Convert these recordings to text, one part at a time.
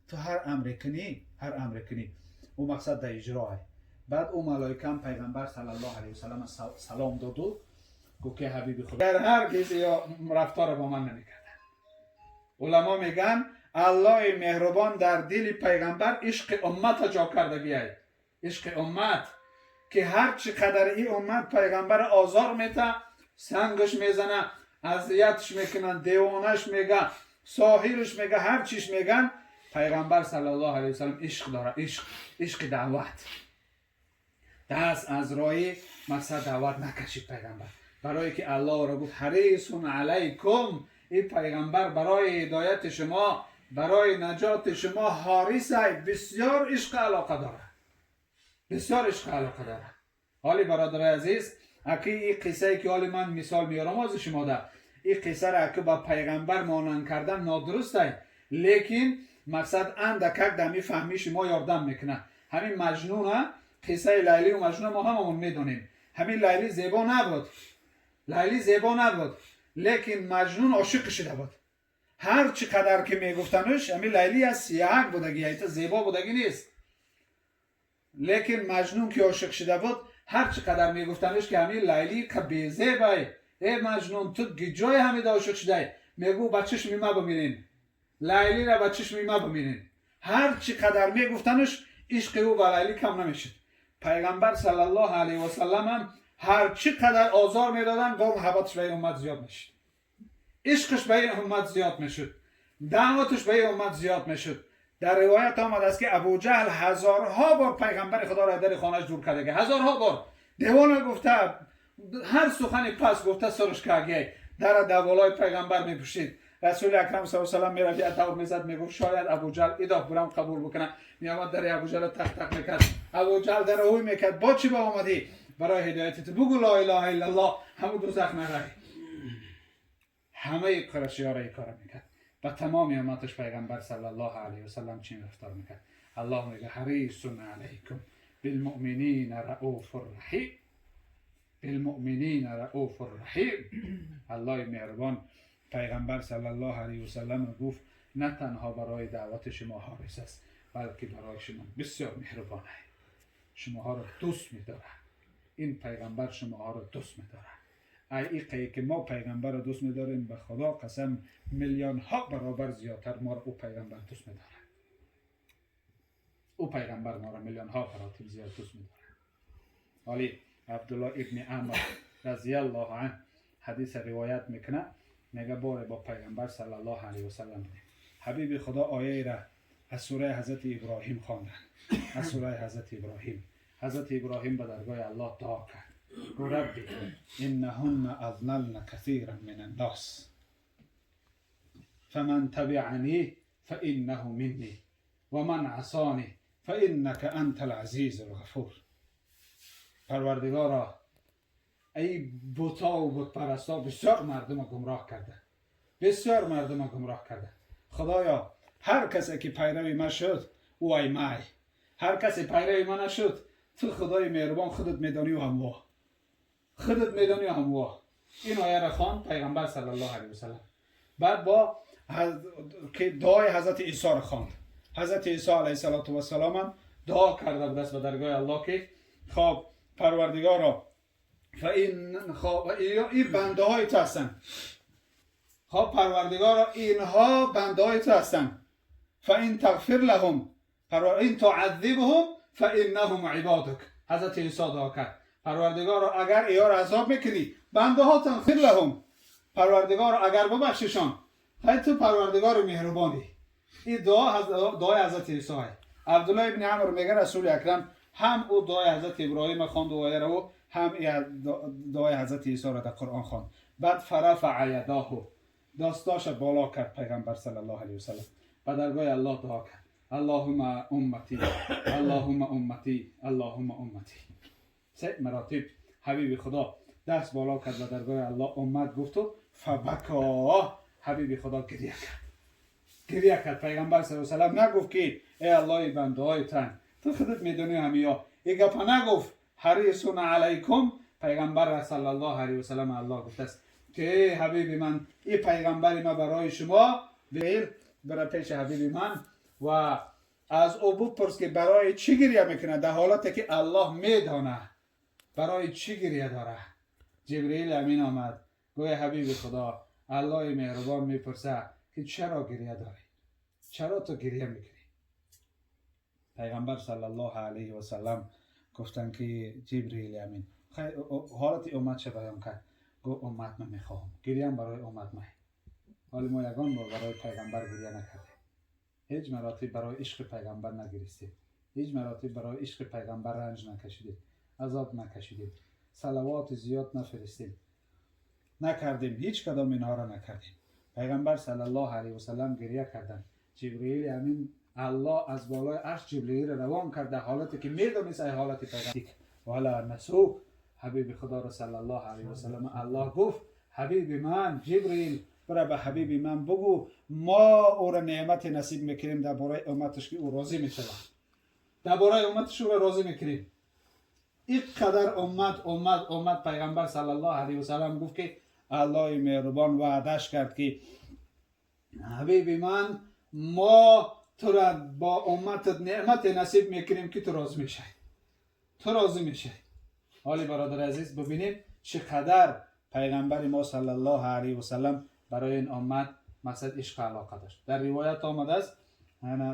Ту ҳар амре кунӣ, ҳар амре кунӣ, ӯ мақсад дар иҷроай. Баъд ӯ малоикам пайғамбар саллаллоҳу алайҳи васаллам салом доду гуфт, ки ҳабиби худо, дар ҳаргиз ё рафторро бо ман намекарданд. Уламо мегӯянд, Аллоҳи меҳрубон дар дили пайғамбар ишқи уммата ҷо кардагиай, ишқи уммат, ки ҳар чӣ қадар ин уммат пайғамбара озор мета, сангаш мезана, азиятш мекунанд, девонаш мега, соҳирш мега, ҳар чиш меган, пайғамбар саллаллоҳу алайҳи васаллам ишқ дора, ишқ, ишқи даъват. Даст аз роҳи мақсад даъват накашид пайғамбар, барое ки Аллоҳро гуфт: ҳарисун алайкум. Ин пайғамбар барои ҳидояти шумо, барои наҷоти шумо ҳорисай, бисёр ишқи алоқа дорад, бисёр ишқи алоқа дорад. Ҳоли, бародарои азиз, аки ин қиссае, ки ҳоли ман мисол меорам ози шумода, ин қиссаро аки ба пайғамбар монанд кардан нодурустай, лекин мақсад андакак дар ҳамин фаҳмиши мо ёрдам мекунад. Ҳамин Маҷнуна, қиссаи Лайлию Маҷнуна мо ҳамамон медонем. Ҳамин Лайли зебо набуд, Лайли зебо набуд, лекин Маҷнун ошиқи шуда буд. Ҳар чӣ қадар ки мегуфтануш, ҳамин Лайли аз сияҳак будагӣ, айта зебо будагӣ нест, лекин Маҷнун ки ошиқ шуда буд, ҳар чӣ қадар мегуфтануш, ки ҳамин Лайли ка безебай, э Маҷнун, ту гиҷои ҳамида ошиқ шудай? Мегӯ: «Ба чишми ма бимирин, Лайлира ба чишми ма бимирин». Ҳар чӣ қадар мегуфтануш, ишқи ӯ ба Лайли кам намешуд. Пайғамбар саллаллоҳу алайҳи васаллам ҳам ҳар чӣ қадар озор медоданд, бо муҳаббаташ ба ин уммат зиёд мешуд, ишқаш ба ин уммат зиёд мешуд, даъваташ ба ин уммат зиёд мешуд. Дар ривоят омадааст, ки Абуҷаҳл ҳазорҳо бор пайғамбари худоро аз дари хонааш дур кардаги, ҳазорҳо бор девона гуфта, ҳар сухани пас гуфта, сурш каргиай, дара дар болои пайғамбар мепӯшид. Расули акрам с салам мерафт, як давр мезад, мегуфт: «Шояд Абуҷаҳл идоф бурам қабул бикунад». Меомад, дари Абуҷаҳл тақ тақ мекард, Абуҷаҳл дара ҳуй мекард: «Бо чӣ ба омадӣ?» «Барои ҳидояти ту, бугӯ ло илаҳа иллаллоҳ, ҳаму дузах нарай». Ҳамаи қурашиёро ин кора мекард. Ба тамоми умматаш пайғамбар саллаллоҳу алайҳи васаллам чӣ рафтор мекард. Аллоҳ мега: ҳарисун алайкум билмуъминина рауфур раҳим, билмуъминина рауфур раҳим. Аллоҳи меҳрубон пайғамбар саллаллоҳу алайҳи васаллам гуфт: на танҳо барои даъвати шумо ҳорис аст, балки барои шумо бисёр меҳрубон аст, шумоҳоро дӯст медорад. Ин пайғамбар шумоҳоро дӯст медорад. Ай иқае ки мо пайғамбарро дӯст медорем, ба Худо қасам, миллионҳо баробар зиёдтар моро ӯ пайғамбар дӯст медорад. Ӯ пайғамбар моро миллионҳо маротиб зиёд дӯст медорад. Ҳоли Абдулло ибни Амр разияллоҳу анҳ ҳадиса ривоят мекунад, мега: боре бо пайғамбар саллаллоҳу алайҳи васаллам будем. Ҳабиби Худо ояера аз сураи ҳазрати Иброҳим хонданд, аз сураи ҳазрати Иброҳим. Ҳазрати Иброҳим ба даргоҳи Аллоҳ дуо кард, гуфт: «Рабби иннаҳунна азлална касиран мин аннос, фаман табиани фаиннаҳу минни ва ман асани фаиннака анта алазизу алғафур». Парвардигоро, ай бутову бутпарастҳо бисёр мардума гумроҳ карда, бисёр мардума гумроҳ карда. Худоё, ҳар касе ки пайрави ма шуд, ӯ ай май, ҳар касе пайрави ма нашуд, ту Худои меҳрубон худат медонию ҳамво, худат медонию ҳамво. Ин ояро хонд пайғамбар саллаллоҳу алайҳи васаллам. Баъд бо ки дуои ҳазрати Исоро хонд. Ҳазрати Исо алайҳиссалоту вассалом ҳам дуо карда будааст ба даргоҳи Аллоҳ, ки хоб, Парвардигоро, ин бандаҳои ту ҳастанд, хоб, Парвардигоро, инҳо бандаҳои ту ҳастанд, фаин тағфир лаҳум, ин туаззибҳум фаиннаҳум ибодук. Ҳазрати Исо дуо кард: «Парвардигоро, агар иёро азоб мекунӣ, бандаҳотан, фир лаҳум, Парвардигоро, агар бубахшишон, хай, ту Парвардигори меҳрубонӣ». Ин дуо дуои ҳазрати Исое. Абдулло ибни Амр мега: Расули акрам ҳам ӯ дуои ҳазрати Иброҳима хонду ояро, ӯ ҳам дуои ҳазрати Исоро дар Қуръон хонд. Баъд фарафаа ядоҳу, дастоша боло кард пайғамбар саллаллоҳу алайҳи васаллам, ба даргоҳи Аллоҳ дуо кард: «Аллоҳума умматӣ, аллоҳума умматӣ, аллоҳума умматӣ». Се маротиб ҳабиби Худо даст боло кард ба даргоҳи Аллоҳ, уммат гуфту фабако, ҳабиби Худо гиря кард, гиря кард. Пайғамбар с салам нагуфт, ки э Аллоҳи, бандаҳои тан, ту худат медонӣ ҳамиё. И гапа нагуфт. Ҳарисун алайкум, пайғамбар саллаллоҳу алайҳи васаллам Аллоҳ гуфтааст, ки э ҳабиби ман, и пайғамбари ма барои шумо бир бира пеши ҳабиби ман. و از او بپرس که برای چی گریه میکنه، در حالتی که الله میدانه برای چی گریه داره. جبرئیل امین آمد، گوی حبیب خدا، الله مهربان میپرسه که چرا گریه داری، چرا تو گریه میکنی؟ پیغمبر صلی الله علیه و سلم گفتن که جبرئیل امین حالت امت چه بیان کرد؟ گفت امت من میخواهم، گریه برای امت من. حالا ما یگان بار برای پیغمبر گریه نکردیم، هیچ مراتب برای عشق پیغمبر نگریستیم، هیچ مراتب برای عشق پیغمبر رنج نکشیدیم، عذاب نکشیدیم، صلوات زیاد نفرستیم، نکردیم، هیچ کدام اینها را نکردیم. پیغمبر صلی الله علیه و سلم گریه کردند. جبرئیل امین الله از بالای عرش جبرئیل را روان کرد در حالتی که میدونست ای حالت پیغمبر ولا نسو. حبیب خدا را صلی الله علیه و سلم الله گفت حبیب من جبرئیل، برای به حبیب من بگو ما او را نعمت نصیب میکنیم درباره امتش که او راضی میشود، درباره امتش او را راضی میکنیم. اینقدر امت امت امت. پیغمبر صلی الله علیه و سلم گفت که الله مهربان وعدش کرد که حبیب من ما تو را با امتت نعمت نصیب میکنیم که تو راضی میشی، تو راضی میشی. حالی برادر عزیز ببینیم چقدر پیغمبر ما صلی الله علیه و سلم برای این امت مقصد عشق علاقه داشت. در روایت آمده است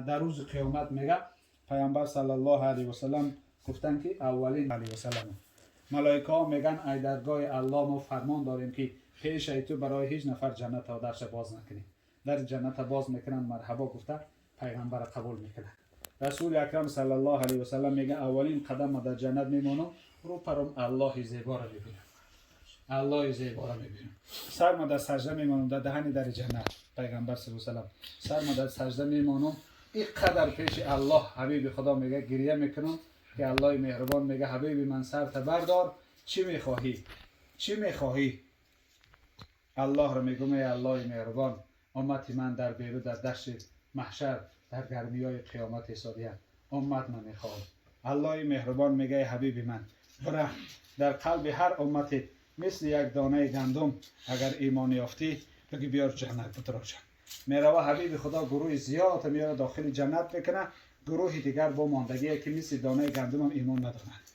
در روز قیامت میگه پیامبر صلی الله علیه و سلم گفتن که اولین علیه و سلم ملائکه ها میگن ای درگاه الله ما فرمان داریم که پیش ای تو برای هیچ نفر جنت ها درش باز نکنیم. در جنت باز میکنن، مرحبا گفته پیغمبر قبول میکنه. رسول اکرم صلی الله علیه و سلم میگه اولین قدم ما در جنت میمونم، رو پرم الله زیبا را میبینم، الله زیبا را میبینم، سر ما در سجده میمونم در دهن در جنت. پیغمبر صلی الله علیه و سلم سر ما در سجده میمونم، اینقدر پیش الله حبیب خدا میگه گریه میکنم که الله مهربان میگه حبیب من سرت بردار، چی میخواهی، چی میخواهی؟ الله را میگم ای الله مهربان، امت من در بیرو در دشت محشر در گرمی های قیامت ایستاده‌اند، امت من میخواهم. الله مهربان میگه حبیب من برا در قلب هر امت مثل یک دانه گندم اگر ایمان یافتی بگی بیار جنت بتراجم. میروه حبیب خدا گروه زیاد میاره داخل جنت میکنه، گروه دیگر با ماندگیه که مثل دانه گندم هم ایمان ندارند،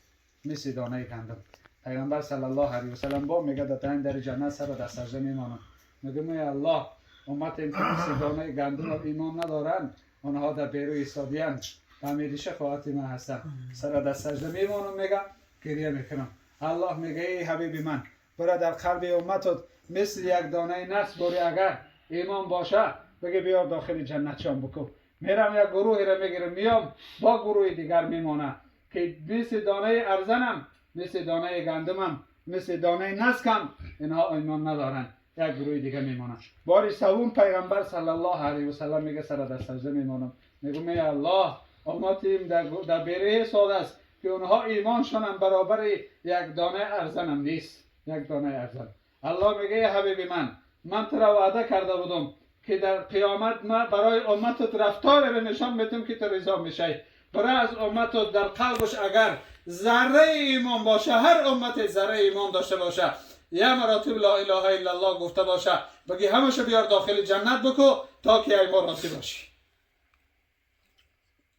مثل دانه گندم. پیغمبر صلی الله علیه و سلم با میگه در در جنت سر در سجده میمانم، میگه ای الله امت این که مثل دانه گندم هم ایمان ندارند، آنها در بیرو ایستاده‌اند، به شفاعت من هستند، سر در سجده میمانم، میگه گریه میکنم. الله میگه ای حبیب من برای در قلب امتت مثل یک دانه نفس باری اگر ایمان باشه بگه بیار داخل جنت شام بکن. میرم یک گروهی را میگیرم میام با گروه دیگر میمانه که مثل دانه ارزنم، مثل دانه گندمم، مثل دانه نسکم، اینها ایمان ندارن، یک گروه دیگه میمانه. باری سوم پیغمبر صلی الله علیه و سلم میگه سر در سجده میمانم، میگم ای الله امتیم در بیره ساده است که اونها ایمانشان هم برابر یک دانه ارزنم نیست، یک دانه ارزن. الله میگه حبیب من، من تو را وعده کرده بودم که در قیامت من برای امتت رفتار را نشان میدم که تو رضا میشی. برای از امتت در قلبش اگر ذره ایمان باشه، هر امت ذره ایمان داشته باشه، یه مراتب لا اله الا الله گفته باشه، بگی همشو بیار داخل جنت بکو تا که ای ما راضی باشی.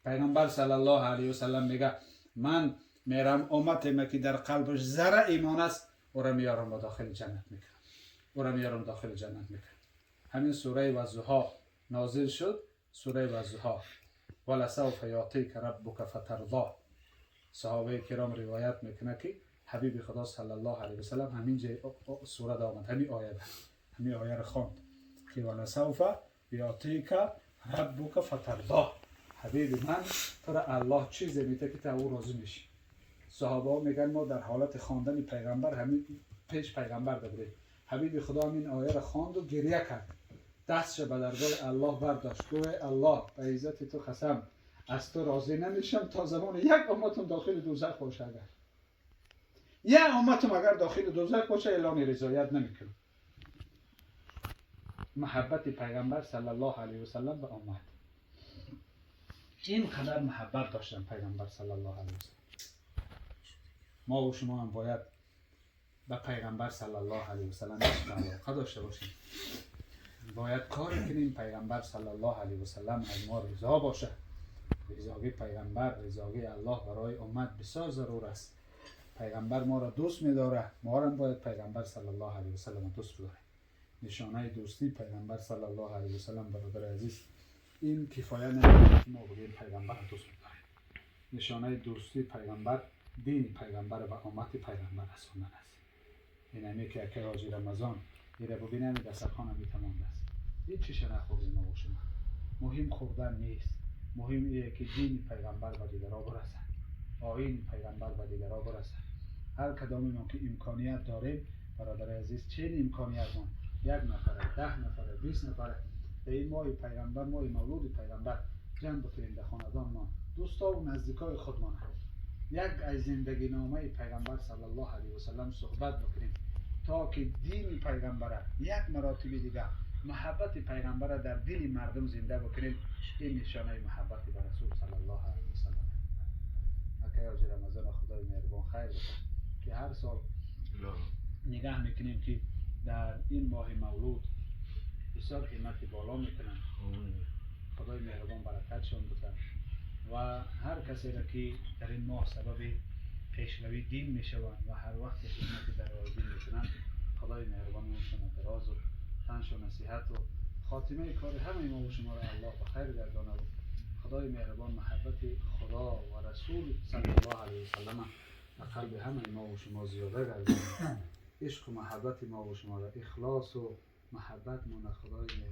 پیغمبر صلی الله علیه و سلم میگه من میرم امت ما که در قلبش ذره ایمان است او را میارم و داخل جنت میکنم، او را میارم داخل جنت میکنم. همین سوره والضحی نازل شد، سوره والضحی ولسوف یعطیک ربک فترضی. صحابه کرام روایت میکنه که حبیب خدا صلی الله علیه و سلم همین جای سوره آمد، همین آیه ده، همین آیه را خواند که ولسوف یعطیک ربک فترضی. حبیب من تو را الله چیزی میده که تو او راضی میشی. صحابه ها میگن ما در حالت خواندن پیغمبر همین پیش پیغمبر بودیم، حبیب خدا همین آیه را خواند و گریه کرد، دستش به درگاه الله برداشت، گفت الله به عزت تو قسم از تو راضی نمیشم تا زمان یک امتم داخل دوزخ باشه. اگر یک امتم اگر داخل دوزخ باشه اعلان رضایت نمیکنم. محبت پیغمبر صلی الله علیه و سلم به امت، این قدر محبت داشتن پیغمبر صلی الله علیه و سلم. ما و شما هم باید به پیغمبر صلی الله علیه و سلم علاقه داشته باشیم. Бояд коре кунем, пайғамбар саллаллоҳу алайҳи васаллам аз мо ризо бошад. Ризогии пайғамбар, ризогии Аллоҳ барои уммат бисёр зарур аст. Пайғамбар моро дӯст медорад, мо ҳам бояд пайғамбар саллаллоҳу алайҳи васаллам дӯст бидорем. Нишонаи дӯстии пайғамбар саллаллоҳу алайҳи васаллам, бародари азиз, ин кифоя намекунад, ки мо бигӯем пайғамбарро дӯст медорем. Нишонаи дӯстии пайғамбар дини пайғамбар ба уммати пайғамбар расондан аст. Ин ҳаме ки акай ҳоҷи Рамазон ира бубинем, дастархона метамондааст, ҳеҷ чиша нахӯрдем мо шумо. Муҳим хӯрдан нест, муҳим ие ки дини пайғамбар ба дигарҳо бирасад, оини пайғамбар ба дигарҳо бирасад. Ҳар кадоме мо ки имконият дорем, бародари азиз, чен имкониятмон як нафара, 10 нафара, 20 нафара дар ин моҳи пайғамбар, моҳи мавлуди пайғамбар ҷамъ бикунем, дар хонадонмон, дӯстову наздикои худмон як аз зиндагиномаи пайғамбар саллаллоҳу алайҳи васаллам суҳбат бикунем, то ки дини пайғамбара як маротиби дигар, муҳаббати пайғамбара дар дили мардум зинда бикунем. Ин нишонаи муҳаббати ба расул саллаллоҳу алайҳи васаллам. Акай ҳоҷи Рамазона Худои меҳрубон хайр бикун, ки ҳар сол нигаҳ мекунем, ки дар ин моҳи мавлуд бисёр ҳиммати боло мекунанд. Худои меҳрубон баракатшон бикунад ва ҳар касеро ки дар ин моҳ сабаби пешравии дин мешаванд ва ҳар вақте хидмати дар роҳи дин мекунанд, Худои меҳрубон умршона дарозу таншона сиҳату хотимаи кори ҳамаи мо ва шуморо Аллоҳ ба хайр гардонад. Худои меҳрубон муҳаббати Худо ва расул саллаллоҳу алайҳи васаллама ба қалби ҳамаи мо ва шумо зиёда гардонад. Ишқу муҳаббати мо ва шуморо, ихлосу муҳаббат монад Худои меҳрубон.